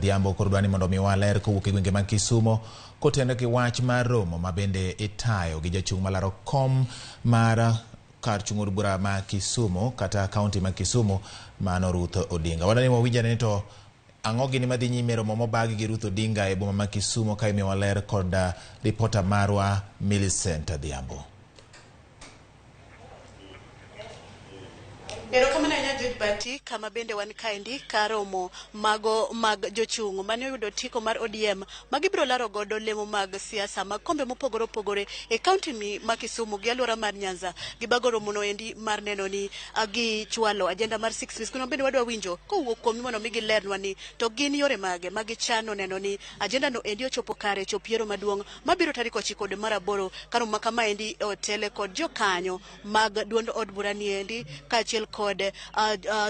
Adhiambo koro dwa ni mondo omiwa ler kowuok e gwenge mag Kisumo kotenore gi wach mar romo ma bende itayo gi jachung' malaro kom mar kar chung' od bura ma Kisumu kata kaunti ma Kisumu mano Ruth Odinga. Wadwa ni wawinj ane ni to ang'o gini madhi nyime e romo mobag gi Ruth Odinga e boma ma Kisumu ka imiyowa ler kod ripota marwa Millicent Adhiambo. Erokamano ahinya George Bati, kama bende wan kaendi ka romo mago mag jochung' mane oyudo otiko mar ODM ma gibiro laro godo lemo mag siasa mag kombe mopogore opogore e kaunti mi ma Kisumu gi alwora mar Nyanza. Gibago romono endi mar neno ni gichwalo ajenda mar Six Piece. Kuno bende wadwa winjo kowuok kuomgi mondo mi gilernwa ni to gin yore mage ma gichano neno ni ajenda no endi ochopo kare chop yiero maduong' mabiro tarik 9 dwe mar 8 ka romo ma kamaendi otele kod jokanyo mag duond od bura niendi kaachiel kod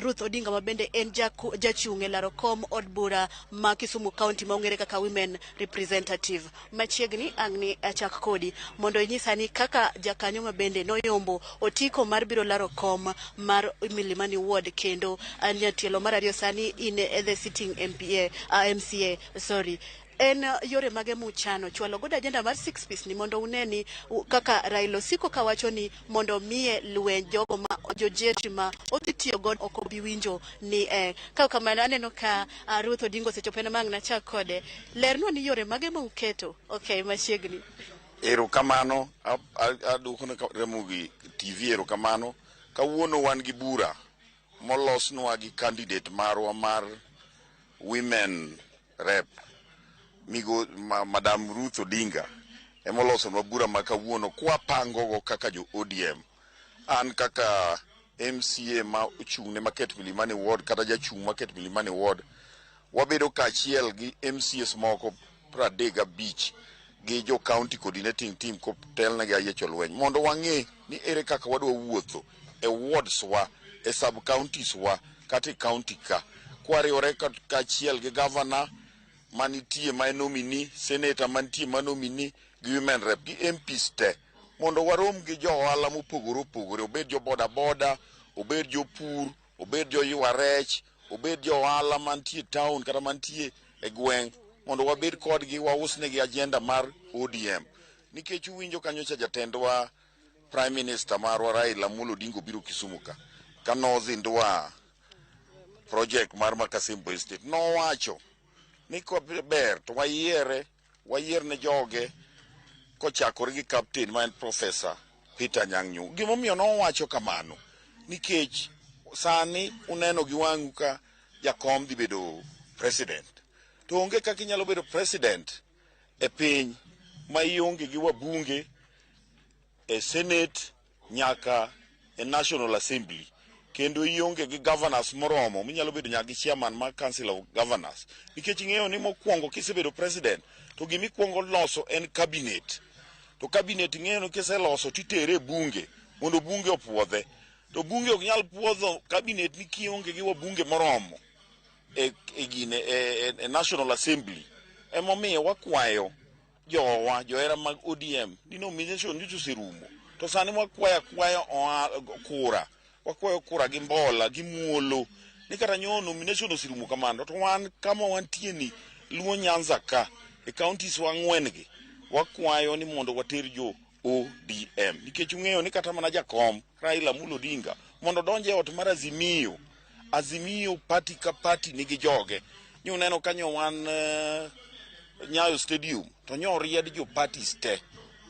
Ruth Odinga ma bende en jachung' e laro kom od bura ma Kisumu County ma ong'ere kaka Women Representative. Machiegni ang' ni achak kodi mondo inyisa ni kaka jakanyo ma bende noyombo otiko mar biro laro kom mar Milimani Ward kendo nyatielo mar ariyo sani in the sitting MPA, MCA, sorry. En yore mage muchano chwalo godo agenda mar six piece ni mondo une ni kaka Raila osiko kawacho ni mondo miye lweny jogo ma jojeshi ma odhi tiyo godo ok obi winjo ni eh. Ka kamano aneno ka Ruth Odinga osechopo en mang' nachak kode. Lernwa ni yore mage ma uketo. Okay, machiegni. Erokamano, aduoko ne Ramogi TV erokamano. Kawuono wan gi bura molosnwa gi candidate marwa mar women rep migo ma, Madam Ruth Odinga emolosonwa bura ma kawuono kwapangogo kaka jo ODM. An kaka MCA ma ochung' ne Market Milimani Ward kata jachung' Market Milimani Ward, wabedo kaachiel gi MCAs moko 35 gi jo county coordinating team kotelne gi Ayiecho Lweny mondo wang'e ni ere kaka wadwa wuotho e wards wa, e sub counties wa kata e county ka kwariwore kaachiel gi governor manitie ma en nominee, senator mantie ma nominee gi women rep gi MPs te mondo warom gi jo ohala mopogore opogore, obed jo boda boda, obed jopur, obed jo ywa rech, obed jo ohala mantie town kata mantie e gweng' mondo wabed kodgi wausnegi agenda mar ODM. Nikech uwinjo kanyocha jatendwa Prime Minister marwa Raila Amolo Odinga obiro Kisumu ka kanozindua project mar Makasembo Estate nowacho ni ber to wayiere wayierne joge kochakore gi captain ma en Professor Peter Anyang' Nyong'o. Gimomiyo nowacho kamano nikech sani uneno gi wang'u ka jakom dhi bedo president to onge kaka inyalo bedo president e piny ma ionge gi wabunge e senate nyaka e National Assembly kendo ionge gi governors moromo minyalo bedo nyaka gi chairman mar Council of Governors nikech ing'eyo ni mokwongo kisebedo president to gimikwongo loso en cabinet to cabinet ing'eyo ni kiseloso titere e bunge mondo bunge opuodhe to bunge ok nyal puodho cabinet ni kionge gi wabunge moromo e, e, gine, e, e, e National Assembly emomiyo wakwayo jowa johera mag ODM ni nomination nyocha oserumo to sani wakwayo akwaya kura wakwayo kura gi mbola gi muolo ni kata nyo nomination oserumo kamano to wan kama wantie ni Luo Nyanza ka e counties wa ang'wen gi wakwayo ni mondo water jo ODM nikech ung'eyo ni kata mana jakom Raila Amolo Odinga mondo odonj e ot mar Azimio Azimio party ka party nigi joge ni uneno kanyo wan Nyayo Stadium to nyo oried jo parties te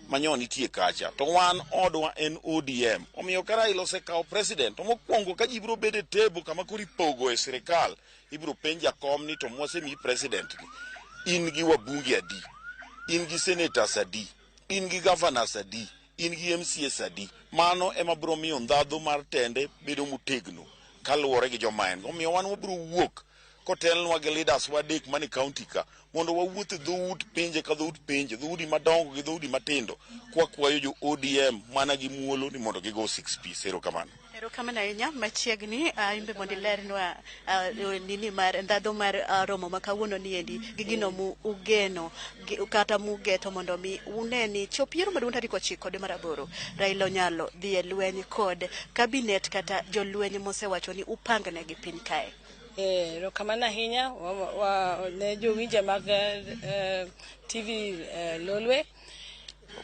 manyo nitie kacha to wan odwa en ODM omiyo ka Raila osekawo president to mokwongo ka ji biro bedo e table kama koro ipogo e sirikal ibiro penj jakom ni to mwasemiyi president ni in gi wabunge adi in gi senators adi in gi governors adi in gi MCAs adi mano ema biro miyo ndhadhu mar tende bedo motegno kaluwore gi joma en omiyo wan wabiro wuok kotelnwa gi leaders wa adek mane county ka mondo wawuoth e dhout pinje ka dhout pinje dhoudi madongo gi dhoudi matindo kwakwayo jo ODM mana gi muolo ni mondo gigo 6Ps erokamano. Erokamano ahinya machiegni imbe mondo ilernwa nini mar ndhadhu mar romo ma kawuono ni endi gi gino mu ugeno kata mugeto mondo mi une ni chop yiero maduong' tarik 9 dwe mar 8 Raila onyalo dhi e lweny kod kabinet kata jolweny mosewacho ni upangnegi piny kae. Erokamano ahinya ne jowinjo mag TV Lolwe.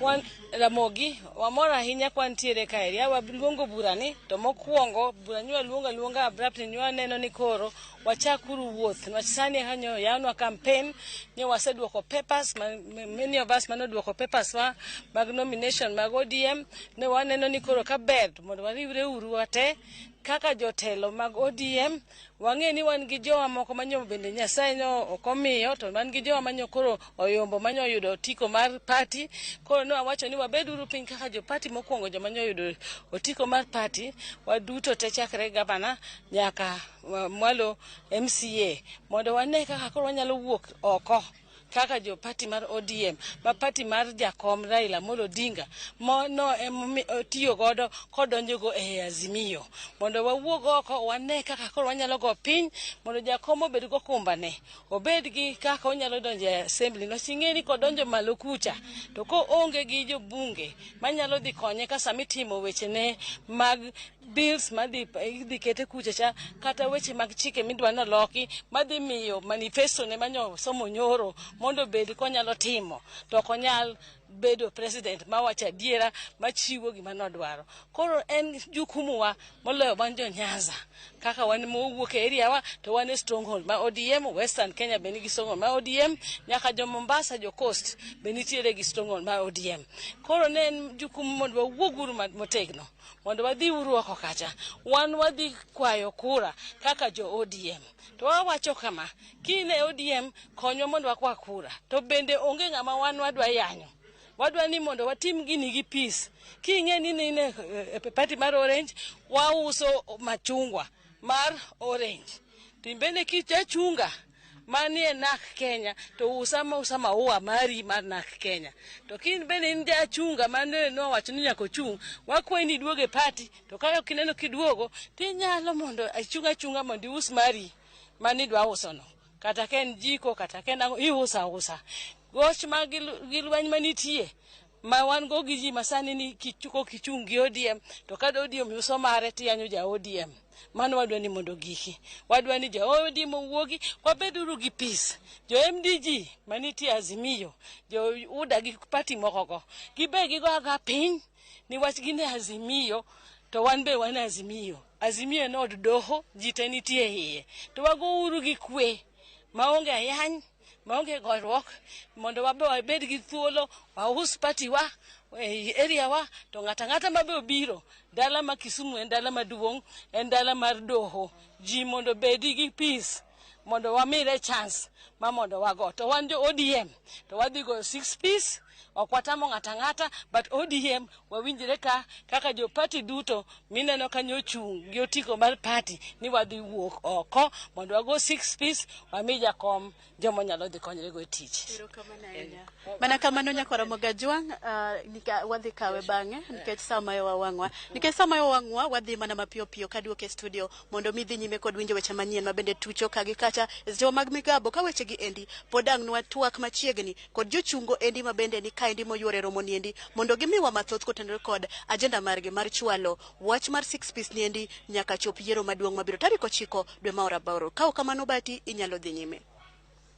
Wan Ramogi, wamor ahinya ka wantiere kaeri. Waluongo burani, to mokwongo bura nyo waluongo aluonga abruptly, nyo waneno ni koro wachakuru wuoth. Niwach sani kanyo yawnwa campaign, nyo waseduoko papers, many of us manoduoko papers wa mag nomination mag ODM, ne waneno ni koro kaber mondo wariwre uru wate kaka jotelo mag ODM. Wang'e ni wan gi jowa moko manyo bende Nyasaye nyo ok omiyo, to wan gi jowa manyo koro oyombo manyo oyudo otiko mar party. Koro ne wawacho ni wabed uru piny kaka jo party mokwongo, joma nyo oyudo otiko mar party waduto te, chakre gavana nyaka mwalo MCA, mondo wane kaka koro wanyalo wuok oko kaka jo party mar ODM, ma party mar jakom Raila Amolo Odinga no ema otiyo godo kodonjo go e Azimio, mondo wawuog oko, wane kaka koro wanyalo go piny mondo jakom obed gokumbane, obed gi kaka onyalo donjo e assembly. Niwach ing'e ni kodonjo malo kucha to koonge gi jobunge manyalo dhi konye ka sama itimo wechene mag bills madhi idhi kete kucha cha, kata weche mag chike midwa noloki madhi miyo manifesto ne manyo somo nyoro mondo obed konyalo timo, to ok onyal bedo president mawacho adiera machiwo gima nodwaro. Koro en jukumu wa moloyo wan jo Nyanza, kaka wan mowuok e area wa, to wan e stronghold ma ODM. Western Kenya be nigi stronghold ma ODM, nyaka jo Mombasa, jo Coast be nitiere gi stronghold ma ODM. Koro ne en jukumu mondo wawuog uru motegno, mondo wadhi uru oko kacha, wan wadhi kwayo kura kaka jo ODM. To wawacho kama, kine ODM konywa mondo wakwa kura, to bende onge ng'ama wan wadwa yanyo, wadwa ni mondo watim gini gi peace. King'e ni in e party mar Orange, wauso machungwa mar Orange, to bende kichachunga manie nak Kenya to usa mausa maua mari mar nak Kenya. To kin bende in jachunga mane nowacho ni nyaka ochung', wakwayi ni iduog e party. To ka ok ineno kiduogo, tinyalo mondo ichung achunga mondo ius mari manidwa usono, kata ka en jiko, kata ka en ang'o, iuso ausa. Goch mag gi lweny manitie ma wan go gi ji masani ni kokichung' gi ODM, to ka ODM uso mare tiyanyo ja ODM. Mano wadwa ni mondo giki, wadwa ni ja ODM owuogi, wabeduru gi peace. Jo MDG manitie Azimio, jo UDA gi party moko go, gibe gigo aga piny, niwach gin e Azimio to wan be wan e Azimio. Azimio en od doho, ji te nitie iye, to wagouru gi kwe maonge ayany, maonge goruok, mondo wabe wabed gi thuolo waus party wa e area wa. To ng'ato ang'ata mabe obiro dala ma Kisumu en dala maduong', en dala mar doho, ji mondo obedi gi peace, mondo wamire chance ma mondo wago. To wan jo ODM to wadhi goyo six piece, ok watamo ng'ato ang'ata, but ODM wawinjre ka kaka jo party duto mineno kanyo ochung' gi otiko mar party ni wadhi wuok oko mondo wago six piece, wami jakom joma nyalo dhi konyre go e tich. Erokamano ahinya. Mana kamano, nyakwara Mogajwang', wadhi kawe bang'e nikech sa mayo wang'wa. Nikech sa mayo wang'wa, wadhi mana mapiyo piyo kaduoke e studio mondo mi dhi nyime kod winjo weche manyien ma bende tucho ka gi kacha e seche mag migabo ka weche gi endi pod ang' nwa twak machiegni kod jochungo endi ma bende ni kaendi moyuore romo ni endi mondo gimiwa mathoth kotenore kod agenda margi mar chwalo wach mar six piece ni endi nyaka chop yiero maduong' mabiro tarik 9 dwe mar 8. Ka ok kamano, bati inyalo dhi nyime.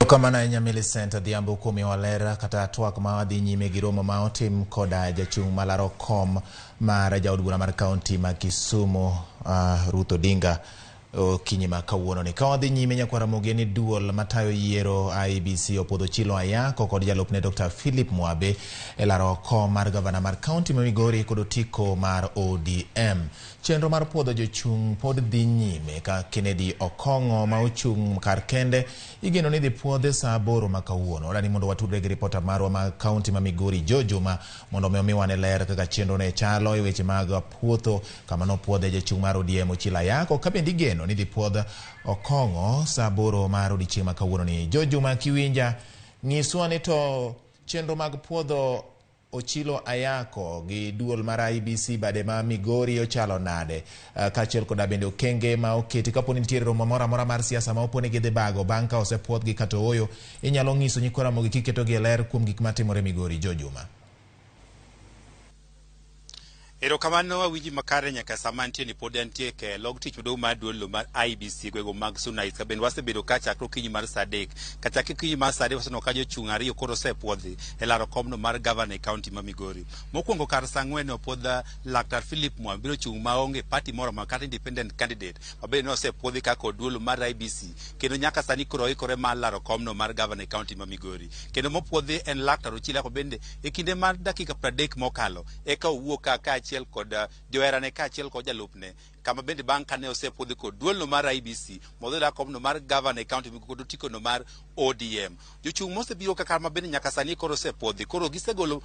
Erokamano ahinya, Millicent Adhiambo, kuom miyowa ler kata twak ma wadhi nyime gi romo ma otim koda jachung' malaro kom mar jaod bura mar kaunti ma Kisumu, Ruth Odinga, okinyi ma kawuono ni. Ka wadhi nyime, nyakwar Ramogi, ni duol matayo yiero IEBC opuodho Ochilo Ayako kod jalupne Dr. Philip Mwabe e laro kom mar gavana mar kaunti ma Migori kod otiko mar ODM. Chenro mar puodho jochung' pod dhi nyime ka Kennedy Okong'o ma ochung' kar kende igeno ni dhi puodhe saa 8 ma kawuono. Wadani mondo watudre gi ripota marwa ma kaunti ma Migori, Joe Juma, mondo mi omiwa ne ler kaka chenro ne chalo e weche mag puotho kama nopuodhe jachung' mar ODM Ochilo Ayako, ka bende igeno ni dhi puodh Okong'o saa 8 mar odiechieng' ma kawuono ni. Joe Juma, kiwinja, nyiswa ni to chenro mag puodho Ochilo Ayako gi duol mar IEBC bade ma Migori ochalo nade, kaachiel koda bende okenge ma oketi kapo ni nitiere romo moro amora mar siasa ma opo ni gidhi bago bang' ka osepuodhgi kata ooyo. Inyalo ng'iso nyikwa Ramogi kiketogi e ler kuom gik matimore Migori, Joe Juma. Erokamano awinji makare nyaka sama antie ni pod antie e log tich maduong' mar duol mar IEBC gwego mag Suna East. Bende wasebedo ka chakre okinyi mar saa 3. Kachakre okinyi mar saa 3 waseneno ka jochung' 2 koro osepuodhi e laro komno mar gavana e kaunti ma Migori. Mokwongo kar saa 4 opuodh Laktar Philip Mwambi biro chung' maonge party moro ma kata independent candidate mabende ne osepuodhi kaka duol mar IEBC kendo nyaka sani koro oikore mar laro komno mar gavana e kaunti ma Migori. Kendo mopuodhi en Laktar Ochilo Ayacko bende e kinde mar dakika 30 mokalo eka owuok ka kaachiel kod joherane kaachiel kod jalupne kama bende bang' kane osepuodhi kod duolno mar IEBC modhi lar komno mar gavana e kaunti kod otikono mar ODM. Jochung' mosebiro kaka ma bende nyaka sani koro osepuodhi koro gisegolo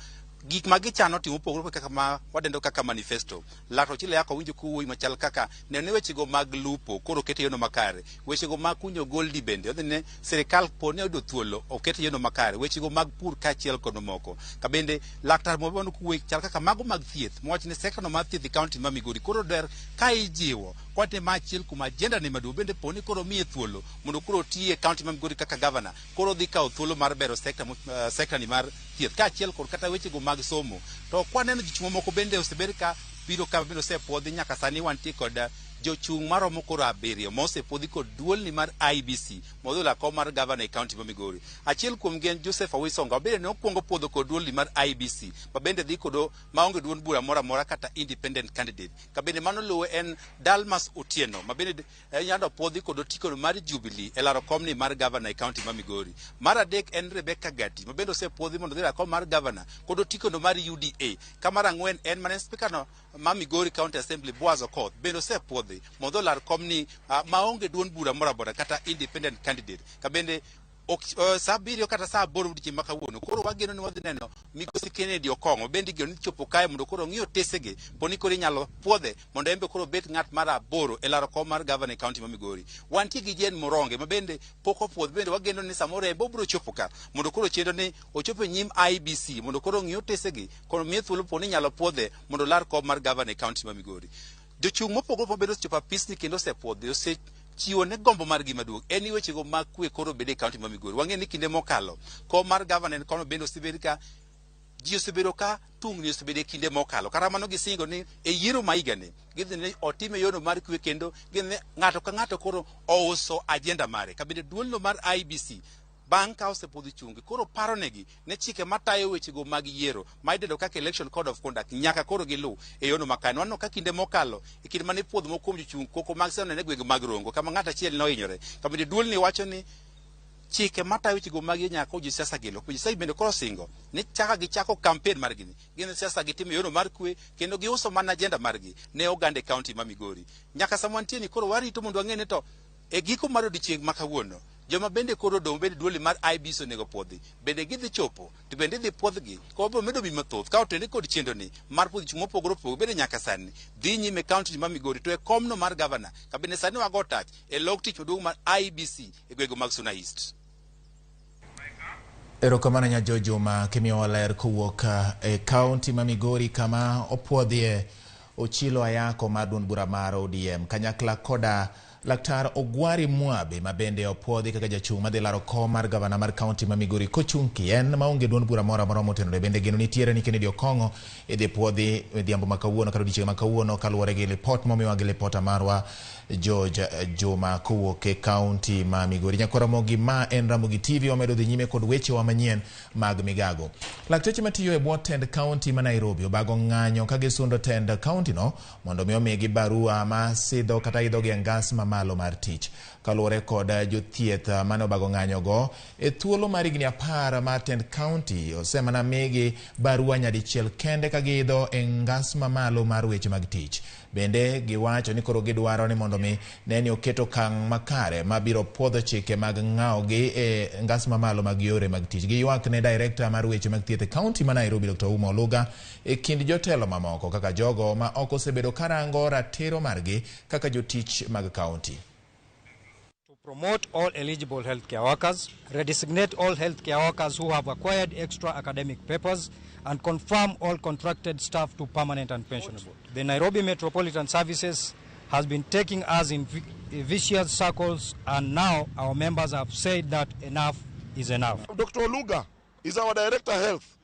gik ma gichano timo mopogore kaka ma wadendo kaka manifesto. Laktar Ochilo Ayacko winjo kowuoyi machal kaka neno ni wechego mag lupo koro oket e yono makare, wechego mag kunyo goldi bende odhi ne sirikal po ne oyudo thuolo oket e yono makare, wechego mag pur kaachiel kod mamoko. Ka bende Laktar Mwambe kowuoyi chal kaka mago mag thieth mowach ni sekta no mar thieth e kaunti ma Migori koro ber ka ijiwo kwate ma achiel kuom agenda ne maduong' bende po ni koro miye thuolo mondo koro otiye e kaunti ma Migori kaka gavana koro dhi kawo thuolo mar bero sekta ni mar thieth kaachiel kod kata wechego mag somo. To kwaneno jochung' mamoko bende osebed ka biro ka bende osepuodhi nyaka sani wantie kod jochung' maromo koro 7 mosepuodhi kod duolni mar IEBC modhi laro kom mar gavana e kaunti ma Migori. Achiel kuomgi en Joseph Awisonga bende ne okwongo puodho kod duolni mar IEBC ma bende dhi kodo maonge duond bura moro amora kata independent candidate. Ka bende mano luwe en Dalmas Otieno ma bende nyando puodhi kod otikono mar Jubilee e laro komni mar gavana e kaunti ma Migori. Mar adek en Rebecca Gati ma bende osepuodhi mondo dhi laro kom mar gavana kod otikono mar UDA. Ka mar ang'wen en mane spika no ma Migori County Assembly Boaz Okoth bende osepuodhi mondo olar komni maonge duond bura moro amora kata independent candidate. Ka bende saa 7 kata saa 8 odiechieng' ma kawuono koro wageno ni wadhi neno migosi Kennedy Okong'o bende igeno ni chopo kae mondo koro ong'i otesege po ni koro inyalo puodhe mondo en be koro obet ng'at mar 8 e laro kom mar gavana e kaunti ma Migori. Wantie gi Jane Moronge ma bende pok opuodh bende wageno ni samoro en be obiro chopo ka mondo koro chenro ni ochopo e nyim IEBC mondo koro ong'i otesegi koro miye thuolo po ni inyalo puodhe mondo olar kom mar gavana e kaunti ma Migori. Jochung' mopogore opogore bende osechopo apisni kendo osepuodhi osechiwo ne gombo margi maduong' en ni wechego mag kwe koro obed e kaunti ma Migori. Wang'eyo ni kinde mokalo kom mar gavana en kono bende osebed ka ji osebedo ka tungni osebedo e kinde mokalo. Kata mano gisingo ni e yiero ma higani gidhi ni otime yono mar kwe kendo gidhi ni ng'ato ka ng'ato koro ouso agenda mare. Ka bende duolno mar IEBC bang' ka osepuodho chungi koro paro negi ne chike matayo wechego mag yiero ma idendo kaka Election Code of Conduct nyaka koro giluw e yono makare. Waneno ka kinde mokalo e kinde mane ipuodho moko kuom jochung' koko mag siasa e gwenge mag Rongo kama ng'ato achiel nohinyore. Ka bende duolni wacho ni chike matayo wechego mag yiero nyaka koro josiasa gi luw. Josiasa bende koro singo ni chaka gichako campaign margi ni gin siasa gitimo e yono mar kwe kendo giuso mana agenda margi ne oganda e kaunti ma Migori. Nyaka sama wantie ni koro warito mondo wang'e ni to e giko mar odiechieng' ma kawuono joma bende koro odong' bende duoli mar IEBC onego puodhi bende gidhi chopo to bende idhi puodhgi ka wabiro medo mi mathoth ka otene kod chenro ni mar puodho jochung' mopogore opogore bende nyaka sani dhi nyime e kaunti ma Migori to e komno mar gavana ka bende sani wago tach e log tich maduong' mar IEBC e gwenge mag Suna East. Erokamano Nyajo Juma kimiyowa ler kowuok e kaunti ma Migori kama opuodhie Ochilo Ayacko mar duond bura mar ODM kanyakla koda Laktar Ogwari Mwabe ma bende opuodhi kaka jachung' madhi laro kom mar gavana mar kaunti ma Migori kochung' kien maonge duond bura moro amora motenore. Bende geno nitiere ni Kennedy Okong'o idhi puodhi odhiambo ma kawuono kata odiechieng' ma kawuono kaluwore gi lipot momiwa gi lipota marwa George Juma kowuok e kaunti ma Migori. Nyakwar Ramogi, ma en Ramogi TV, wamedo dhi nyime kod wechewa manyien mag migago. Lakteche matiyo e bwo tend kaunti ma Nairobi obago ng'anyo ka gisundo tend kaunti no mondo mi omigi barua ma sidho kata idho gi e ngas mamalo mar tich. Kaluwore kod jothieth mane obago ng'anyo go e thuolo mar higni 10 mar tend kaunti osemana migi barua nyadichiel kende ka giidho e ngas mamalo mar weche mag tich. Bende giwacho ni koro gidwaro ni mondo mi ne ni oket okang' makare mabiro puodho chike mag ng'awo gi e ngas mamalo mag yore mag tich. Giywak ne director mar weche mag thieth e kaunti ma Nairobi Dr. Ouma Oluga e kind jotelo mamoko kaka jogo ma ok osebedo karango ratiro margi kaka jotich mag kaunti. To promote all eligible healthcare workers, redesignate all healthcare workers who have acquired extra academic papers, and confirm all contracted staff to permanent and pensionable. The Nairobi Metropolitan Services has been taking us in vicious circles, and now our members have said that enough is enough. Dr. Oluga is our director of health.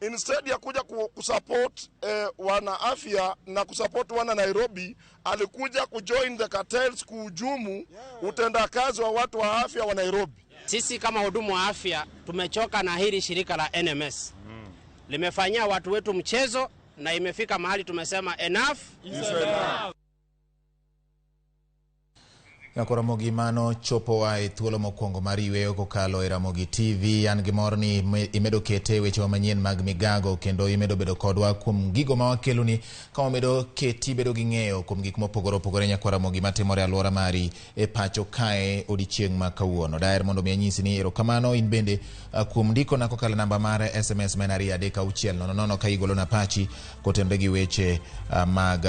Instead ya kuja kusupport wana afya na kusupport wana Nairobi, alikuja kujoin the cartels kuhujumu utendakazi wa watu wa afya wa Nairobi. Sisi kama hudumu wa afya tumechoka na hili shirika la NMS. Limefanyia watu wetu mchezo na imefika mahali tumesema enough is enough. Ramogi mano chopo e thuolo mokwongo mar yweyo kokalo e Ramogi TV. An gi mor ni imedo kete weche manyien mag migago kendo imedo bedo kodwa kuom gigo ma wakeloni ka wamedo keti bedo gi ng'eyo kuom gik mopogore opogore nyakwa Ramogi matimore alwora mari e pacho kae odiechieng' ma kawuono. Daher mondo mi anyisi ni erokamano in bende kuom ndikona kokalo namba mar SMS ma en 23600 ka igolona pachi kotenore gi weche mag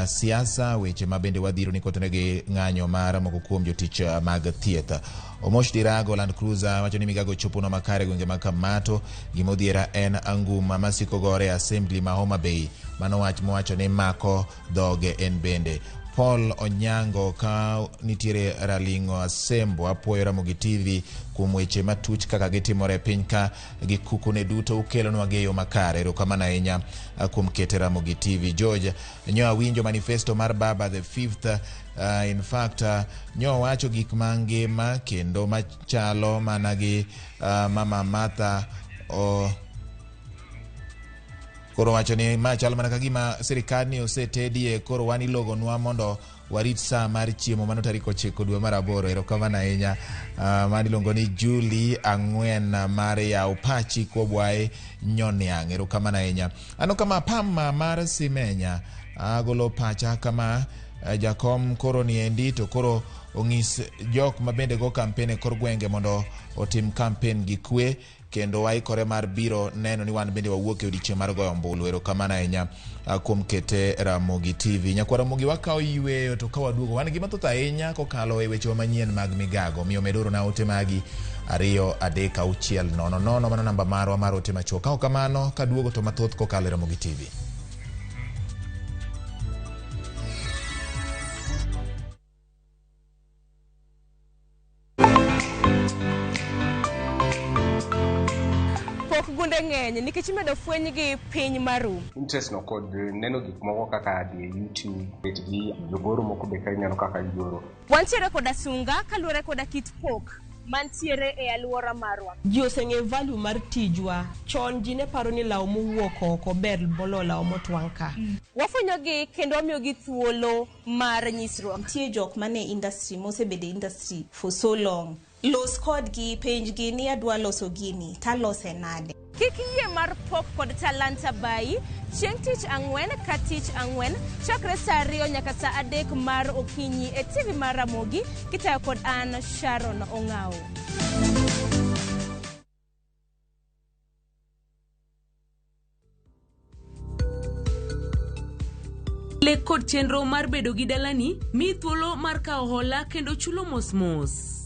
siasa, weche ma bende wadhiro ni kotenore gi ng'anyo mar moko kuom jotich mag thieth. Omosh Dirago Land Cruiser wacho ni migago chopono makare gwenge mag Kamato. Gimodhiera en anguma masiko gore assembly ma Homa Bay. Mano wach mowacho ni mako dhoge en bende. Paul Onyango ka nitiere Raling'o Asembo apuoyo Ramogi TV kuom weche matuch kaka gitimore e piny ka gi kukune duto ukelonwa gi yo makare. Erokamano ahinya kuom kete Ramogi TV. George nyo awinjo manifesto mar Baba the Fifth. In fact nyo wacho gik mangima kendo machalo mana gi Mama Martha koro wacho ni ma chalo mana ka gima sirikal ni osetedie, koro wan ilogonwa mondo warit saa mar chiemo. Mano tarik 9 dwe mar 8. Erokamano ahinya. Mano iluongo ni Julie Ang'wen mar yaw pachi kobwae nyoniang'. Erokamano ahinya. Ano kama Pam mar Simenya agolo pacha kama jakom koro niendi to koro ong'is jok mabende go kampen e kor gwenge mondo otim kampen gi kwe kendo waikore mar biro neno ni wan bende wawuok e odiechieng' mar goyo ombulu. Erokamano ahinya kuom kete Ramogi TV. Nyakwa Ramogi wakawo yweyo to ka waduogo wan gi mathoth ahinya kokalo e weche manyien mag migago. Omiyo med orona ote magi 2 3 6 0 0 mano namba marwa mar ote machuok. Ka ok kamano kaduogo to mathoth kokalo e Ramogi TV. Ng'eny nikech imedo fweny gi piny maru. Interest no kod neno gik moko kaka dhi e YouTube, bet gi jogoro moko be ka ineno kaka gigoro. Wantiere koda sunga kaluwore koda kit pok mantiere e alwora marwa. Ji oseng'eyo value mar tijwa. Chon ji ne paro ni law mowuok oko ber moloyo law motwang' ka. Wafwenyogi kendo wamiyogi thuolo mar nyisruok. Nitie jok mane industry mosebedo e industry for so long. Los kodgi, penjgi ni adwa loso gini, talose nade. Kik yie mar pok kod talanta bayi chieng' tich ang'wen ka tich ang'wen chakre saa 2 nyaka saa 3 mar okinyi e TV mar Ramogi kitayo kod an Sharon Ong'ao. Lek kod chenro mar bedo gi dalani mi thuolo mar kawo hola kendo chulo mos mos.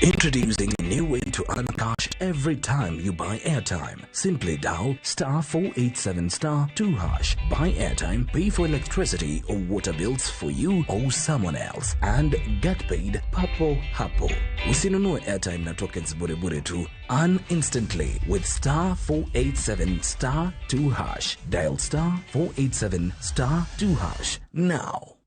Introducing a new way to earn cash every time you buy airtime. Simply dial *487*2#. Buy airtime, pay for electricity or water bills for you or someone else, and get paid papo hapo. Usinunue airtime na tokens bure bure tu. Earn instantly with *487*2#. Dial *487*2# now.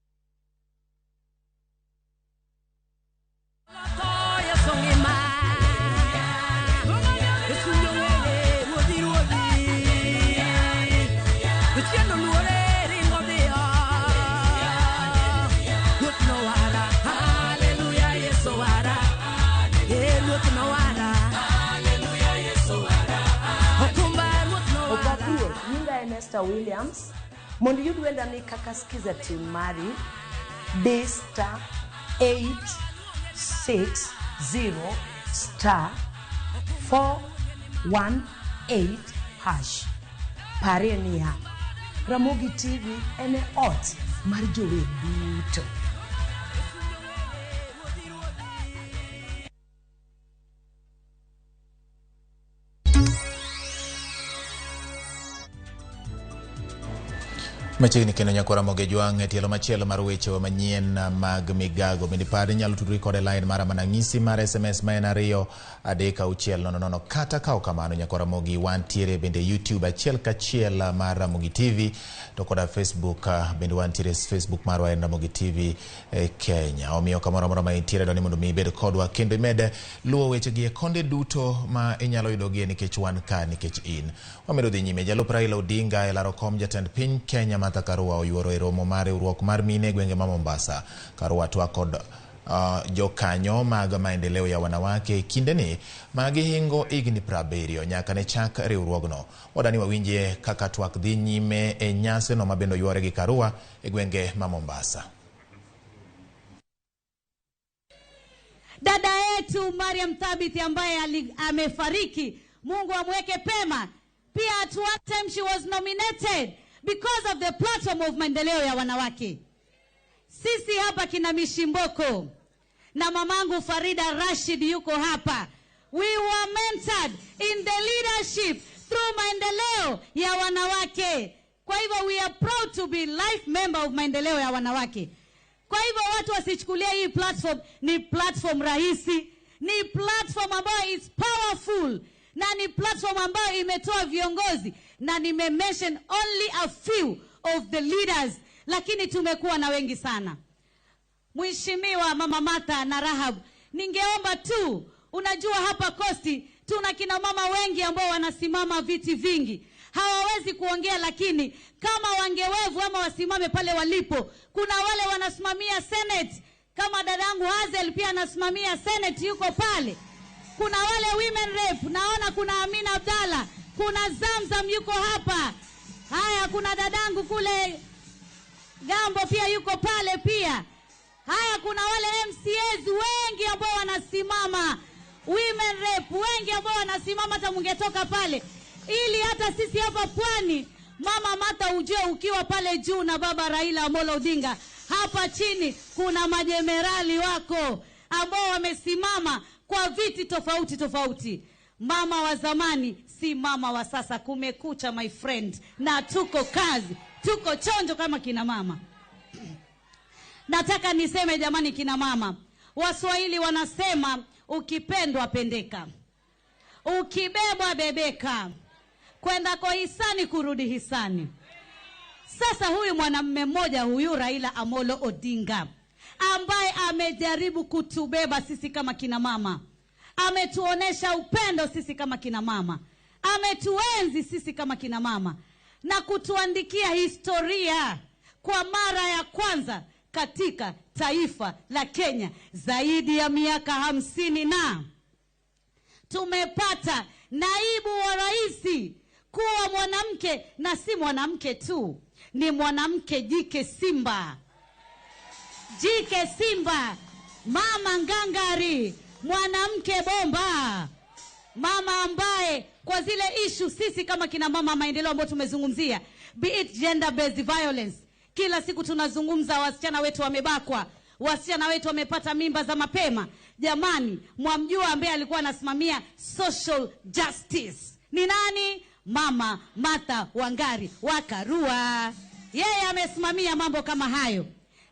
Williams mondo iyud wenda ni kaka skiza team mari D *860*418#. Parie niya, Ramogi TV en e ot mar jower duto. Machiegni kendo nyakora Ramogi Jwang' e tielo machielo mar wechewa manyien mag migago. Bende par inyalo tudri kod e line mara manang'isi mar SMS ma en 2 3 6 0 0. Kata ka ok kamano nyakora Ramogi, wantiere bende YouTube achiel kachiel mar Ramogi TV to koda Facebook bende wantiere Facebook marwa en Ramogi TV Kenya. Omiyo kamoro amora ma intiere dwani mondo mi ibed kodwa kendo imed luwo wechegi e konde duto ma inyalo yudogie nikech wan ka nikech in. Wamedo dhi nyime. Jalup Raila Odinga e laro kom jatend piny Kenya Martha Karua oyuoro e romo mar riwruok mar mine e gwenge ma Mombasa. Karua twak kod jokanyo mag maendeleo ya wanawake e kindeni ma gihingo higni 70 nyaka ne chak riwruogno. Wadani wawinjie kaka twak dhi nyime e nyasino ma bende oyuore gi Karua e gwenge ma Mombasa. Dada yetu Mariam Thabiti ambaye amefariki, Mungu amweke pema. Pia at one time she was nominated because of the platform of maendeleo ya wanawake. Sisi hapa kina Mishimboko na mamangu Farida Rashid yuko hapa. We were mentored in the leadership through maendeleo ya wanawake. Kwa hivyo we are proud to be life member of maendeleo ya wanawake. Kwa hivyo watu wasichukulie hii platform ni platform rahisi, ni platform ambayo is powerful na ni platform ambayo imetoa viongozi, na nime mention only a few of the leaders, lakini tumekuwa na wengi sana. Mheshimiwa Mama Martha na Rahab, ningeomba tu, unajua hapa Kosti tuna kina mama wengi ambao wanasimama viti vingi, hawawezi kuongea, lakini kama wangewevu ama wasimame pale walipo. Kuna wale wanasimamia Senate, kama dadangu Hazel pia anasimamia Senate, yuko pale. Kuna wale women rep, naona kuna Amina Abdalla, kuna Zamzam yuko hapa. Haya, kuna dadangu kule Gambo pia yuko pale pia. Haya, kuna wale MCAs wengi ambao wanasimama, women rep wengi ambao wanasimama, hata mungetoka pale ili hata sisi hapa Pwani, Mama Martha ujue ukiwa pale juu na baba Raila Amolo Odinga, hapa chini kuna majenerali wako ambao wamesimama kwa viti tofauti tofauti. Mama wa zamani si mama wa sasa. Kumekucha my friend, na tuko kazi, tuko chonjo kama kina mama. Nataka niseme jamani, kina mama, Waswahili wanasema ukipendwa pendeka, ukibebwa bebeka, kwenda kwa hisani kurudi hisani. Sasa huyu mwanamume mmoja huyu Raila Amolo Odinga ambaye amejaribu kutubeba sisi kama kina mama, ametuonesha upendo sisi kama kina mama, ametuenzi sisi kama kina mama na kutuandikia historia kwa mara ya kwanza katika taifa la Kenya zaidi ya miaka 50, na tumepata naibu wa rais kuwa mwanamke, na si mwanamke tu, ni mwanamke jike simba. Jike simba, mama ngangari, mwanamke bomba, mama ambaye kwa zile issue sisi kama kina mama maendeleo ambayo tumezungumzia, be it gender based violence, kila siku tunazungumza wasichana wetu wamebakwa, wasichana wetu wamepata mimba za mapema. Jamani, mwamjua ambaye alikuwa anasimamia social justice ni nani? Mama Martha Wangari wa Karua. Yeye amesimamia mambo kama hayo.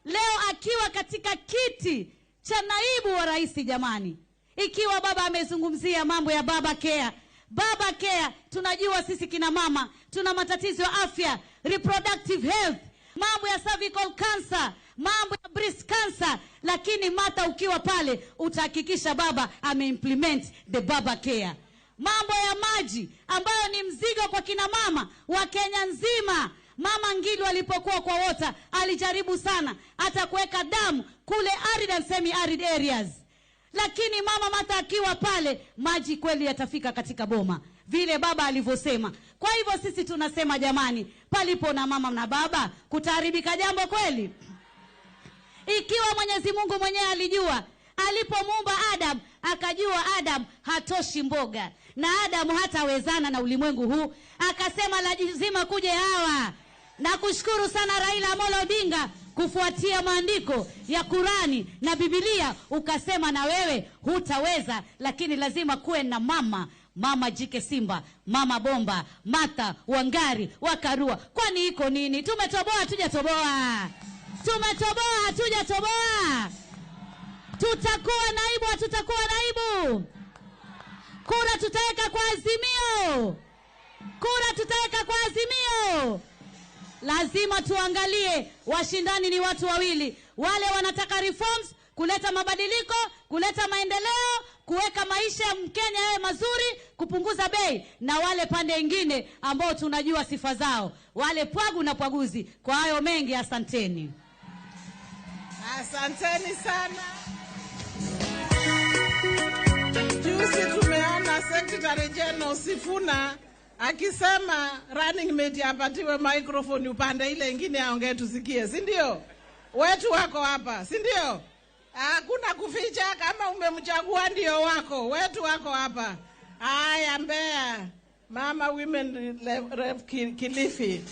Leo akiwa katika kiti cha naibu wa rais, jamani, ikiwa baba amezungumzia mambo ya baba care. Baba care, tunajua sisi kina mama tuna matatizo ya afya, reproductive health, mambo ya cervical cancer, mambo ya breast cancer, lakini Martha ukiwa pale utahakikisha baba ameimplement the baba care. Mambo ya maji ambayo ni mzigo kwa kina mama wa Kenya nzima. Mama Ngilu alipokuwa kwa water alijaribu sana hata kuweka damu kule arid and semi arid areas, lakini mama Martha akiwa pale maji kweli yatafika katika boma vile baba alivyosema. Kwa hivyo sisi tunasema jamani, palipo na mama na baba kutaharibika jambo kweli? Ikiwa Mwenyezi Mungu mwenyewe alijua alipomuumba Adam, akajua Adam hatoshi mboga na Adam hatawezana na ulimwengu huu, akasema lazima kuje Hawa. Na kushukuru sana Raila Amolo Odinga kufuatia maandiko ya Kurani na Biblia, ukasema na wewe hutaweza, lakini lazima kuwe na mama Mama Jike Simba, Mama Bomba, Martha Wangari Wakarua. Kwani iko nini? Tumetoboa hatujatoboa? Tumetoboa hatujatoboa? Tutakuwa naibu hatutakuwa naibu? Kura tutaweka kwa Azimio. Kura tutaweka kwa Azimio. Lazima tuangalie washindani ni watu wawili. Wale wanataka reforms, kuleta mabadiliko, kuleta maendeleo, kuweka maisha ya Mkenya yawe mazuri, kupunguza bei, na wale pande ingine ambao tunajua sifa zao, wale pwagu na pwaguzi. Kwa hayo mengi, asanteni. Asanteni sana. Juzi tumeona Secretary General Sifuna akisema running mate apatiwe microphone upande ile ingine aongee tusikie, si ndio? Wetu wako hapa, si ndio? Hakuna kuficha, kama umemchagua ndio wako. Wetu wako hapa. Haya, Mbeya, Mama Women Rep Kilifi.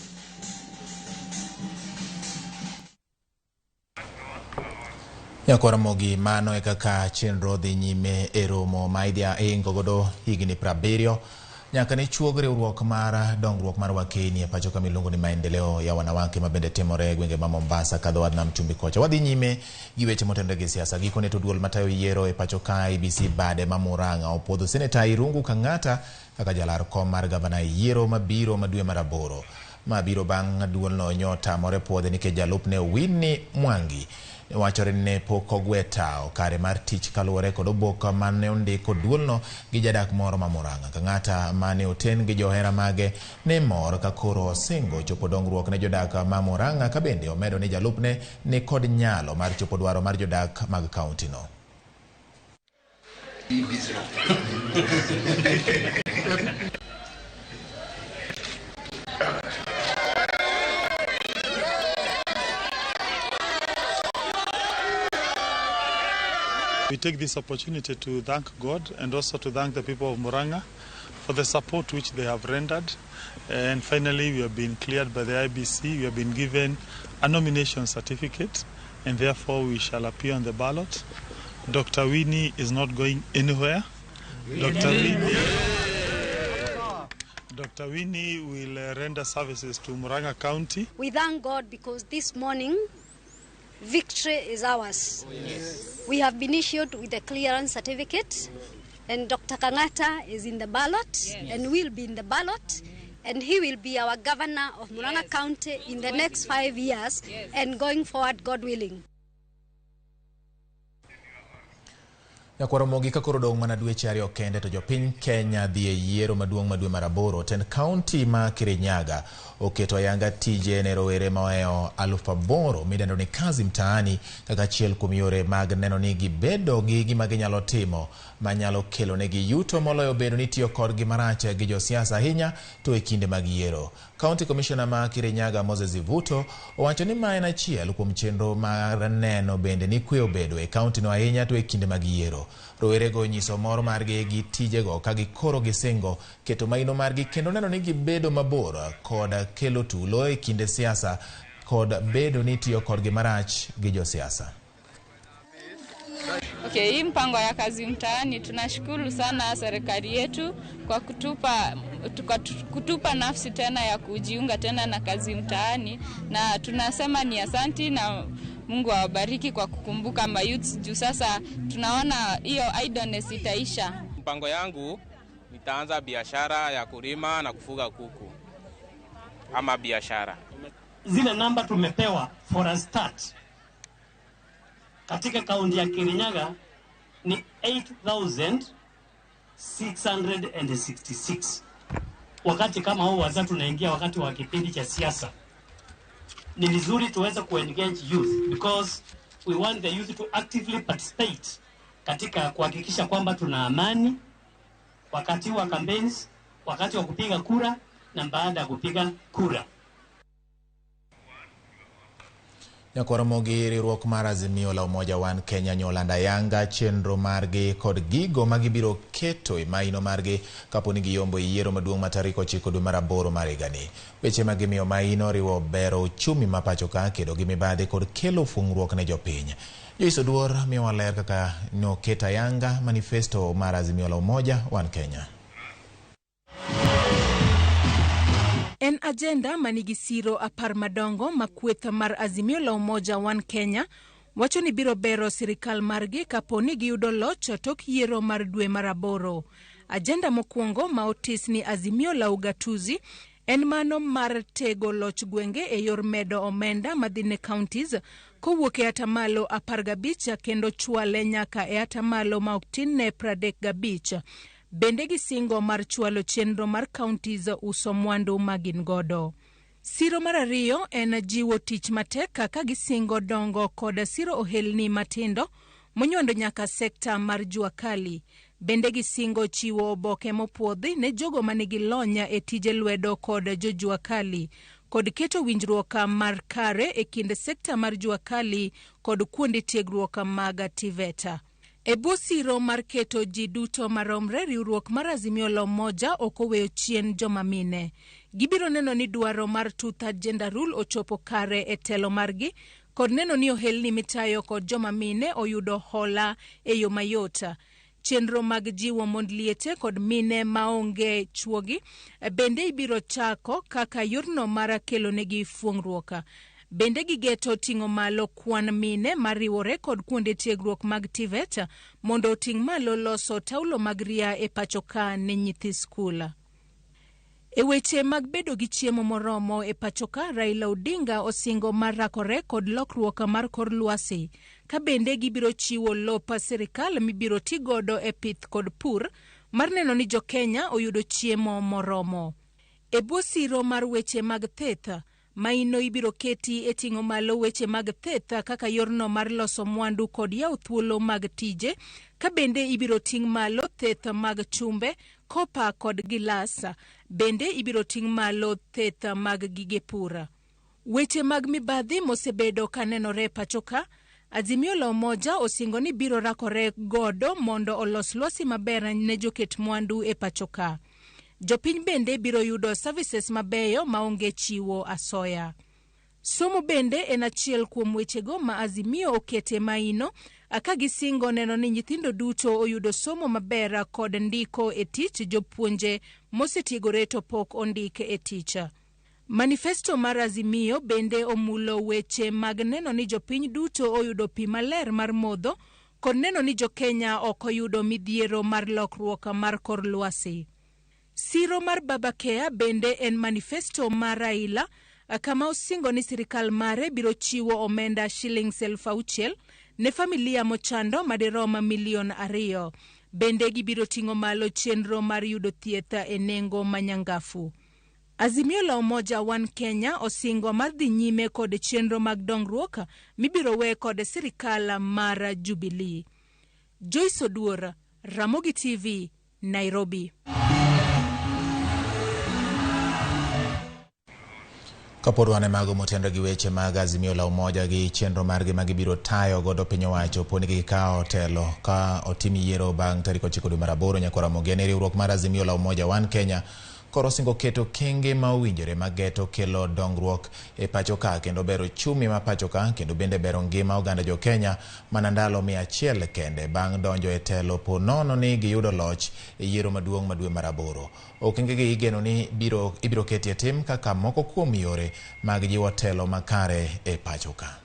Nyakwa Ramogi, mano e kaka chenro dhi nyime e romo ma idhi ingo godo higni 70 nyaka ne chuog riwruok mar dongruok mar Wakeni e pacho kama iluongo ni Maendeleo ya Wanawake ma bende timore e gwenge ma Mombasa kadho wadh nam chumbi kocha. Wadhi nyime gi weche motenore gi siasa. Gikone to duol matayo yiero e pacho ka IEBC bade ma Murang'a opuodho Seneta Irungu Kang'ata kaka jalar kom mar gavana e yiero mabiro ma dwe mar 8 mabiro bang' duolno nyotamore puodhe nikech jalupne Winnie Mwangi wachore ni ne pok ogwe tao kare mar tich kaluwore kod oboke mane ondiko duolno gi jadak moro ma Murang'a. Kang'ata mane oten gi johera mage ne mor ka koro osingo chopo dongruok ne jodak ma Murang'a, ka bende omedo ni jalupne ni kod nyalo mar chopo dwaro mar jodak mag kaunti no. We take this opportunity to thank God and also to thank the people of Murang'a for the support which they have rendered. And finally, we have been cleared by the IBC. We have been given a nomination certificate, and therefore we shall appear on the ballot. Dr. Winnie is not going anywhere. Dr. Winnie will render services to Murang'a County. We thank God because this morning, victory is ours. Yes. We have been issued with a clearance certificate, and Dr. Kang'ata is in the ballot. Yes. And will be in the ballot, and he will be our governor of Murang'a. Yes. County in the next 5 years. Yes. And going forward, God willing. Nyakwa Ramogi, ka koro dong' mana dweche 2 kende to jopiny Kenya dhi e yiero maduong' ma dwe mar 8. Tend kaunti ma Kirinyaga oketo ayanga tije ne rowere ma ohewo 8,000 midendo ni Kazi Mtaani kaka achiel kuom yore mag neno ni gibedo gi gima ginyalo timo manyalo kelo negi yuto moloyo bedo ni tiyo kodgi marach gi josiasa ahinya to e kinde mag yiero. County Commissioner ma Kirinyaga Moses Ivuto owacho ni ma en achiel kuom chenro mar neno bende ni kwe obedo e kaunti no ahinya to e kinde mag yiero. Rowerego nyiso mor margi gi tijego ka gikoro gisingo keto maino margi kendo neno ni gibedo mabor kod kelo tulo e kinde siasa kod bedo ni tiyo kodgi marach gi josiasa. Okay, hii mpango ya Kazi Mtaani tunashukuru sana serikali yetu kwa kutupa nafsi tena ya kujiunga tena na Kazi Mtaani, na tunasema ni asanti na Mungu awabariki kwa kukumbuka mayouths juu sasa tunaona hiyo idleness itaisha. Mpango yangu nitaanza biashara ya kulima na kufuga kuku ama biashara. Zile namba tumepewa for a start katika kaunti ya Kirinyaga ni 8,666. Wakati kama huu wazatu tunaingia wakati wa kipindi cha siasa, ni vizuri tuweze kuengage youth because we want the youth to actively participate katika kuhakikisha kwamba tuna amani wakati wa campaigns, wakati wa kupiga kura na baada ya kupiga kura. Nyakwa Ramogi, riwruok mar Azimio la Umoja One Kenya nyolanda ayanga chenro margi kod gigo ma gibiro keto e maino margi kapo ni giyombo e yiero maduong' ma tarik 9 dwe mar 8 mar higani. Weche ma gimiyo maino riwo bero uchumi ma pacho ka, kedo gi mibadhi kod kelo fungruok ne jopiny. Joyce Oduor miyowa ler kaka noket ayanga manifesto mar Azimio la Umoja One Kenya. En ajenda manigi siro 10 madongo ma kweth mar Azimio la Umoja One Kenya wacho ni biro bero sirikal margi kapo ni giyudo loch tok yiero mar dwe mar 8. Ajenda mokwongo ma otis ni Azimio la Ugatuzi en mano mar tego loch gwenge e yor medo omenda madhi ne counties kowuok e atamalo 15 kendo chwale nyaka e atamalo ma ok tin ne 35. Bende gisingo mar chwalo chenro mar counties uso mwandu ma gin godo. Siro mar 2 en jiwo tich matek ka gisingo dongo kod siro ohelni matindo monywando nyaka sekta mar jua kali. Bende gisingo chiwo oboke mopuodhi ne jogo manigi lony e tije lwedo kod jojua kali, kod keto winjruok mar kare e kind sekta mar jua kali kod kuonde tiegruok mag TVET. E bwo siro mar keto ji duto maromre, riwruok mar Azimio la Umoja ok oweyo chien joma mine. Gibiro neno ni dwaro mar 2/3 gender rule ochopo kare e telo margi, kod neno ni ohelni mitayo kod joma mine oyudo hola e yo mayot. Chenro mag jiwo mond liete kod mine maonge chuogi bende ibiro chako kaka yorno mar kelonegi fuong'ruok. Bende gigeto ting'o malo kwan mine mariwore kod kuonde tiegruok mag TVET mondo oting' malo loso taulo mag ria e pacho ka ne nyithi skul. E weche mag bedo gi chiemo moromo e pacho ka, Raila Odinga osingo mar rakore kod lokruok mar kor lwasi, ka bende gibiro chiwo lop sirikal mibiro ti godo e pith kod pur mar neno ni jo-Kenya oyudo chiemo moromo. E bwo siro mar weche mag thieth, maino ibiro keti e ting'o malo weche mag thieth kaka yorno mar loso mwandu kod yawo thuolo mag tije, ka bende ibiro ting' malo thieth mag chumbe, kopa kod gilas. Bende ibiro ting' malo thieth mag gige pur. Weche mag mibadhi mosebedo kanenore pacho ka, Azimio la Umoja osingo ni biro rakore godo mondo olos lwasi maber ne joket mwandu e pacho ka. Jopiny bende biro yudo services mabeyo maonge chiwo asoya. Somo bende en achiel kuom wechego ma Azimio okete maino, ka gisingo neno ni nyithindo duto oyudo somo maber kod ndiko e tich jopuonje mosetiegore to pok ondik e tich. Manifesto mar Azimio bende omulo weche mag neno ni jopiny duto oyudo pi maler mar modho kod neno ni jo-Kenya ok oyudo midhiero mar lokruok mar kor lwasi. Siro mar Baba Care bende en manifesto mar Raila, kama osingo ni sirikal mare biro chiwo omenda shillings 6,000 ne familia mochando madirom milion 2. Bende gibiro ting'o malo chenro mar yudo thieth e nengo manyangafu. Azimio la Umoja One Kenya osingo mar dhi nyime kod chenro mag dongruok mibiro we kod sirikal mar Jubilee. Joyce Oduor, Ramogi TV, Nairobi. Kapod wan e mago motenore gi weche mag Azimio la Umoja gi chenro margi ma gibiro tayo godo piny owacho po ni gikawo telo ka otim yiero bang' tarik 9 dwe mar 8 nyaka Ramogi. En riwruok mar Azimio la Umoja One Kenya koro osingo keto kenge ma owinjore mageto kelo dongruok e pacho ka kendo bero uchumi ma pacho ka kendo bende bero ngima oganda jo Kenya mana ndalo 100 kende bang' donjo e telo po nono ni giyudo loch e yiero maduong' ma dwe mar 8. Okengegi igeno ni ibiro keti e tim kaka moko kuom yore mag jiwo telo makare e pacho ka.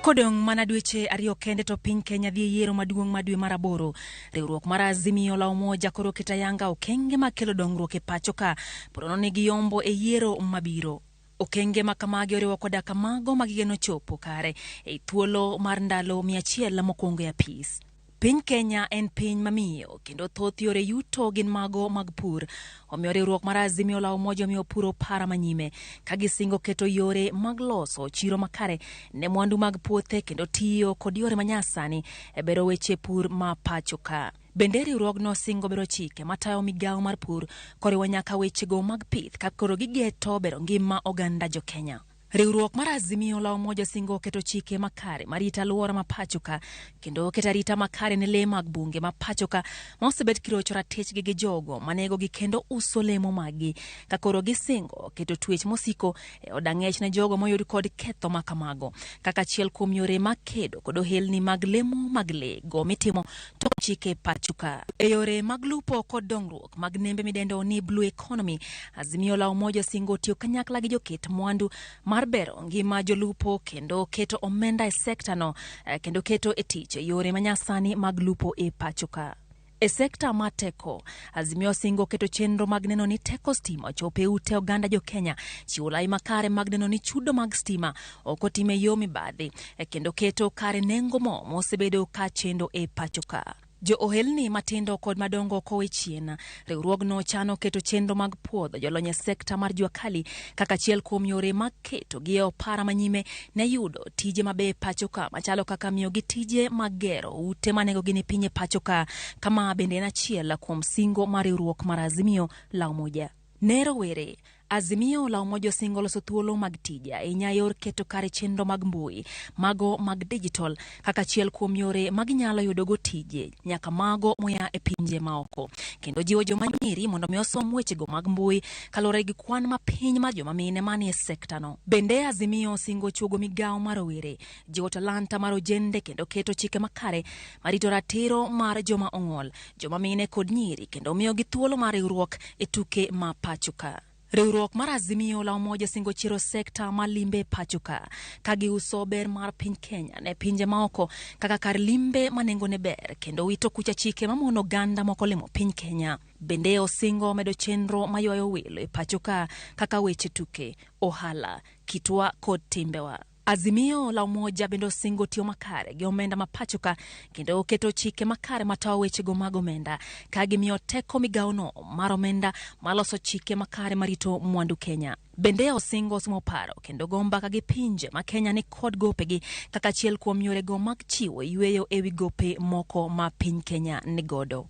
Kodong' mana dweche 2 kende to piny Kenya dhi e yiero maduong' ma dwe mar 8. Riwruok mar Azimio la Umoja koro keto ayanga okenge makelo dongruok e pacho ka ponono ni giyombo e yiero mabiro. Okenge ma kamagi oriwo koda kamago ma gigeno chopo kare e thuolo mar ndalo 100 mokwongo e apis. Piny Kenya en piny mamiyo kendo thoth yore yuto gin mago mag pur. Omiyo riwruok mar Azimio la Umoja omiyo pur opara manyime ka gisingo keto yore mag loso chiro makare ne mwandu mag puothe kendo tiyo kod yore manyasani e bero weche pur ma pacho ka. Bende riwruogno singo bero chike matayo migawo mar pur koriwo nyaka wechego mag pith ka koro gigeto bero ngima oganda jo Kenya. Riwruok mar Azimio la Umoja singo keto chike makare marito alwora ma pachoka kendo keto arita makare ne lee mag bunge ma pachoka ma osebet kirocho ratichgi gi jogo manegogi kendo uso lemo maggi ka koro gisingo keto twech mosiko e od ang'ech ne jogo moyud kod ketho ma kamago kaka achiel kuom yore mag kedo kod ohelni mag lemo mag lee go mitimo tok chike pachoka. E yore mag lupo kod dongruok mag nembe midendo ni Blue Economy, Azimio la Umoja singo tiyo kanyakla gi joket mwandu mar bero ngima jolupo kendo keto omenda e sekta no kendo keto e tich yore manyasani mag lupo e pachoka. E sekta mar teko, Azimio singo keto chenro mag neno ni teko stima ochopo e ute oganda jo Kenya, chiwo lai makare mag neno ni chudo mag stima ok otim e yo mibadhi, kendo keto kare nengo mo mosebedo ka chendo e pachoka. Jo ohelni matindo kod madongo kowe chien, riwruogno chano keto chenro mag puodho jolony e sekta mar jua kali kaka achiel kuom yore mag keto gi e opara manyime ne yudo tije mabeyo e pachoka machalo kaka miyogi tije mag gero ute ma nengogi ni piny e pachoka. Kama bende en achiel kuom singo mar riwruok mar Azimio la Umoja. Ne rowere, Azimio la Umoja osingo loso thuolo mag tije ahinya yor keto kare chenro mag mbui mago mag digital kaka achiel kuom yore maginyalo yudogo tije nyaka mago moya e pinje maoko kendo jiwo joma nyiri mondo mi osom wechego mag mbui kaluwore gi kwan mapiny mar joma mine manie sekta no. Bende Azimio osingo chuogo migawo mar rowere, jiwo talanta mar ojende kendo keto chike makare marito ratiro mar joma ong'ol, joma mine kod nyiri kendo miyogi thuolo mar riwruok e tuke ma pachoka. Riwruok mar Azimio la Umoja singo chiro sekta mar limbe pachoka ka giuso ber mar piny Kenya ne pinje maoko kaka kar limbe ma nengone ber kendo wito kucha chike mamono oganda moko limo piny Kenya. Bende osingo medo chenro maywayo welo e pachoka kaka weche tuke, ohala, kitwa kod timbewa. Azimio la Umoja bende osingo tiyo makare gi omenda ma pachoka kendo keto chike makare matayo wechego mag omenda ka gimiyo teko migawono mar omenda maloso chike makare marito mwandu Kenya. Bende osingo somo paro kendo go mbaka gi pinje ma Kenya ni kod gopegi kaka achiel kuom yorego mag chiwo yweyo ewi gope moko ma piny Kenya nigodo.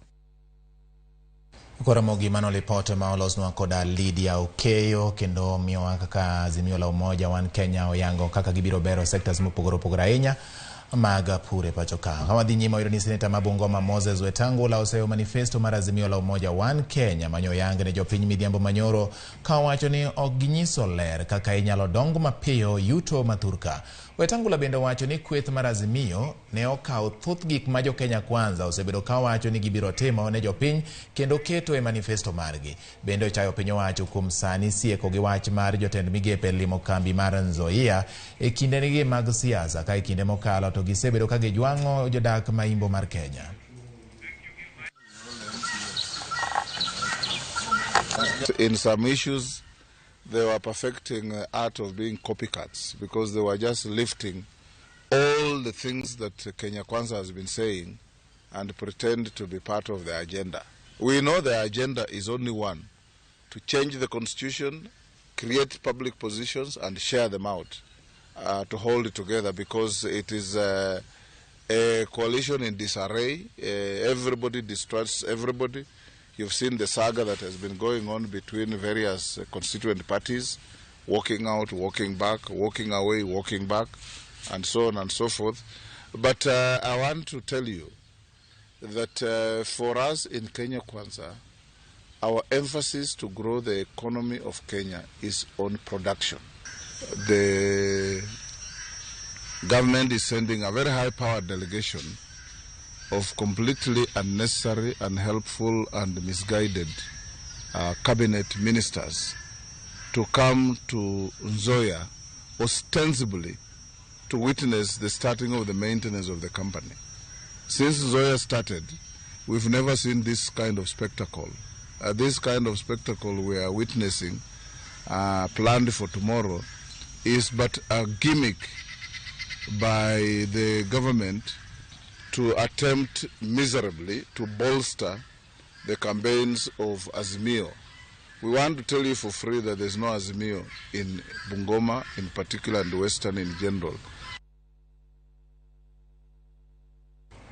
Koro mano lipot ma olosnwa koda Lydia Okeyo kendo miyowa kaka Azimio la Umoja One Kenya oyango kaka gibiro bero sectors mopogore opogore ahinya mag pur e pacho ka. Ka wadhi nyime wayudo ni seneta ma Bungoma Moses Wetangula oseyo manifesto mar Azimio la Umoja One Kenya manyo oyang ne jopiny midhiambo manyoro ka owacho ni ok ginyiso ler kaka inyalo dong mapiyo yuto mathurka. Wetangula bende owacho ni kweth mar Azimio ne okawo thoth gik ma jo Kenya Kwanza osebedo ka wacho ni gibiro timo ne jopiny kendo keto e manifesto margi. Bende ochayo piny owacho kuom sani sieko gi wach mar jotend migepe limo kambi mar Nzoia e kindegi mag siasa ka e kinde mokalo to gisebedo ka gijwang'o jodak ma imbo mar Kenya. In some issues, they were perfecting the art of being copycats because they were just lifting all the things that Kenya Kwanza has been saying and pretend to be part of the agenda. We know the agenda is only one, to change the constitution, create public positions and share them out to hold it together because it is a coalition in disarray. Everybody distrusts everybody. You've seen the saga that has been going on between various constituent parties, walking out, walking back, walking away, walking back, and so on and so forth. But I want to tell you that for us in Kenya Kwanza, our emphasis to grow the economy of Kenya is on production. The government is sending a very high-powered delegation of completely unnecessary, unhelpful, and misguided cabinet ministers to come to Nzoia ostensibly to witness the starting of the maintenance of the company. Since Nzoia started, we've never seen this kind of spectacle. This kind of spectacle we are witnessing, planned for tomorrow, is but a gimmick by the government to attempt miserably to bolster the campaigns of Azimio. We want to tell you for free that there's no Azimio in Bungoma in particular and Western in general.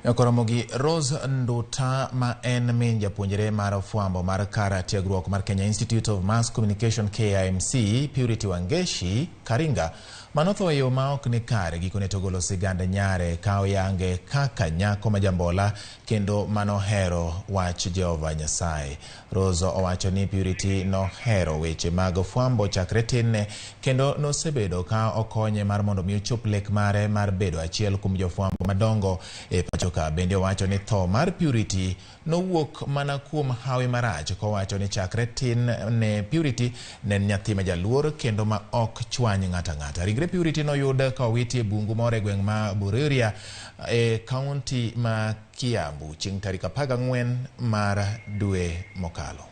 Koromogi Rose Nduta ma en min japuonjre mar fwambo mar kar tiegruok mar Kenya Institute of Mass Communication KIMC Purity Wangeshi Karinga manotho e yo ma ok ni kare gikone to golo sigand nyare ka oyange kaka nyako ma jambola kendo manohero wach Jehova Nyasaye. Rose owacho ni Purity nohero weche mag fwambo chakre tinne kendo nosebedo ka okonye mar mondo mi ochop lek mare mar bedo achiel kuom jofwambo madongo e pacho ka. Bende owacho ni tho mar Purity nowuok mana kuom hawi marach kowacho ni chakre tin ne Purity ne en nyathi ma jaluor kendo ma ok chwany ng'ato ang'ata. Ringre Purity noyud ka owiti e bungu moro e gweng' ma Bururia e kaunti ma Kiambu chieng' tarik 14 mar dwe mokalo.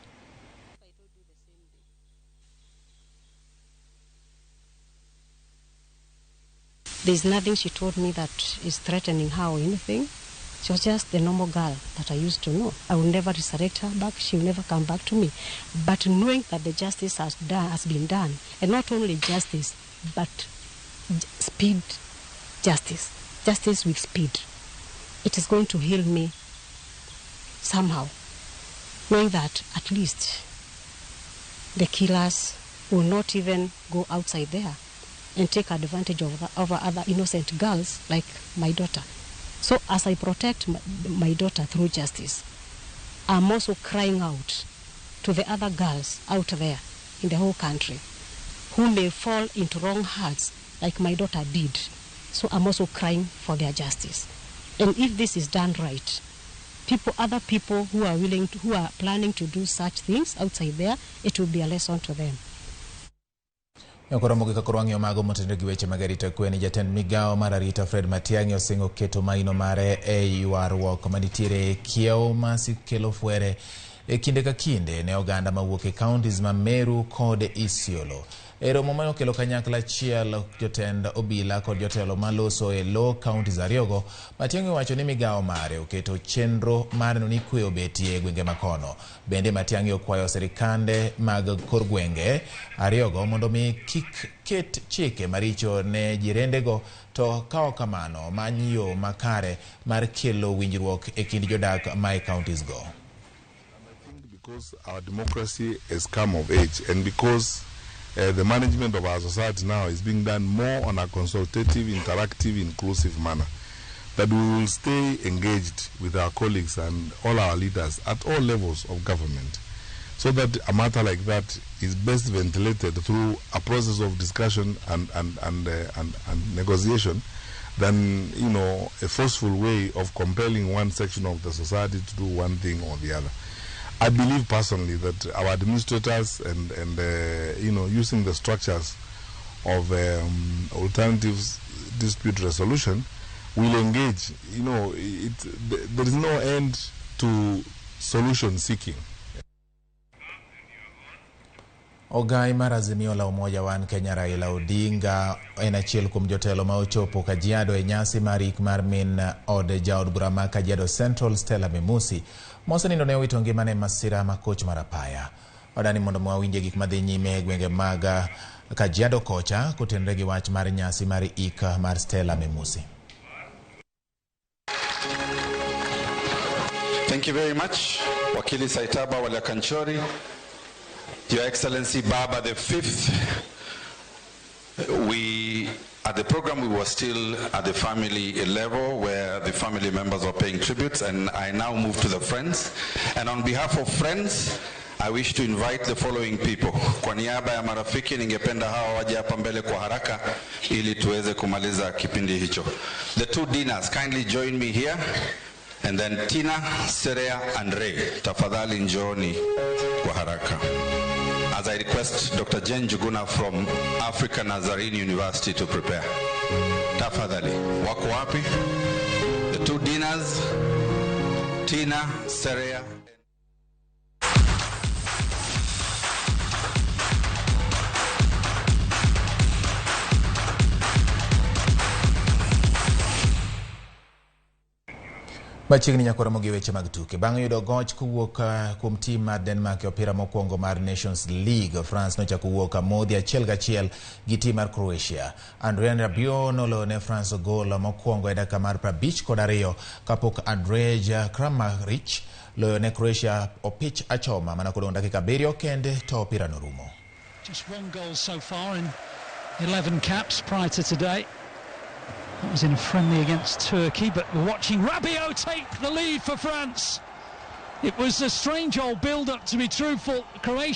There's nothing she told me that is threatening her or anything. She was just the normal girl that I used to know. I will never resurrect her back. She will never come back to me. But knowing that the justice has been done, and not only justice, but speed justice, justice with speed, it is going to heal me somehow. Knowing that at least the killers will not even go outside there and take advantage of other innocent girls like my daughter. So as I protect my daughter through justice, I'm also crying out to the other girls out there in the whole country who may fall into wrong hands like my daughter did. So I'm also crying for their justice. And if this is done right, other people who are who are planning to do such things outside there, it will be a lesson to them. Koromo gi kaka wang'iyo mago motenore gi weche mag arita kwe ni jatend migawo mar arita Fred Matiang'i osingo keto maino mare e ywaruok manitiere e kiewo ma kelo fwere e kinde ka kinde ne oganda mawuok e counties ma Meru kod Isiolo. E romo mane okelo kanyakla achiel jotend obila kod jotelo maloso e lo counties ariyogo, Matiang'i owacho ni migawo mare oketo chenro mar neno ni kwe obetie e gwenge makono. Bende Matiang'i okwayo sirikande mag kor gwenge ariyogo mondo mi kik ket chike maricho ne jirendego, to ka ok kamano many yo makare mar kelo winjruok e kind jodak ma e counties go. Because our democracy has come of age, and because the management of our society now is being done more on a consultative, interactive, inclusive manner, that we will stay engaged with our colleagues and all our leaders at all levels of government, so that a matter like that is best ventilated through a process of discussion and negotiation than, you know, a forceful way of compelling one section of the society to do one thing or the other. I believe personally that our administrators and you know, using the structures of alternative dispute resolution will engage. You know, there is no end to solution seeking. Ogai mar Azimio la Umoja One Kenya Raila Odinga en achiel kuom jotelo ma ochopo Kajiado e nyasi mar ik mar min od jaod bura ma Kajiado Central Stella Memusi mosenindo ne owito ngimane e masira ma koch mar apaya. Wadani mondo mwawinje gik madhi nyime e gwenge mag Kajiado kocha kotenore gi wach mar nyasi mar ik mar Stella Memusi. Thank you very much, Wakili Saitaba Walakanchori. Your Excellency Baba the Fifth, we, at the program, we were still at the family level where the family members were paying tributes, and I now move to the friends. And on behalf of friends, I wish to invite the following people. Kwa niaba ya marafiki, ningependa hawa waje hapa mbele kwa haraka ili tuweze kumaliza kipindi hicho. The two dinners, kindly join me here. And then Tina, Serea, and Ray, tafadhali njooni kwa haraka. As I request Dr. Jane Njuguna from Africa Nazarene University to prepare. Tafadhali, wako wapi? The two dinners, Tina, Serea. Machiegni nyaka waromo gi weche mag tuke. Bang' yudo goch kowuok kuom tim mar Denmark e opira mokwongo mar Nations League, France nochako wuok amodhi 1-1 gi tim mar Croatia. Adrien Rabiot noloyo ne France gol mokwongo e dakika mar 52 kapok Andrej Kramaric loyo ne Croatia opich achoma mana kodong' dakika 7 kende to opira norumo. Just one goal so far in 11 caps prior to today. That was in a friendly against Turkey, but we're watching Rabiot take the lead for France. It was a strange old build-up, to be truthful. Croatia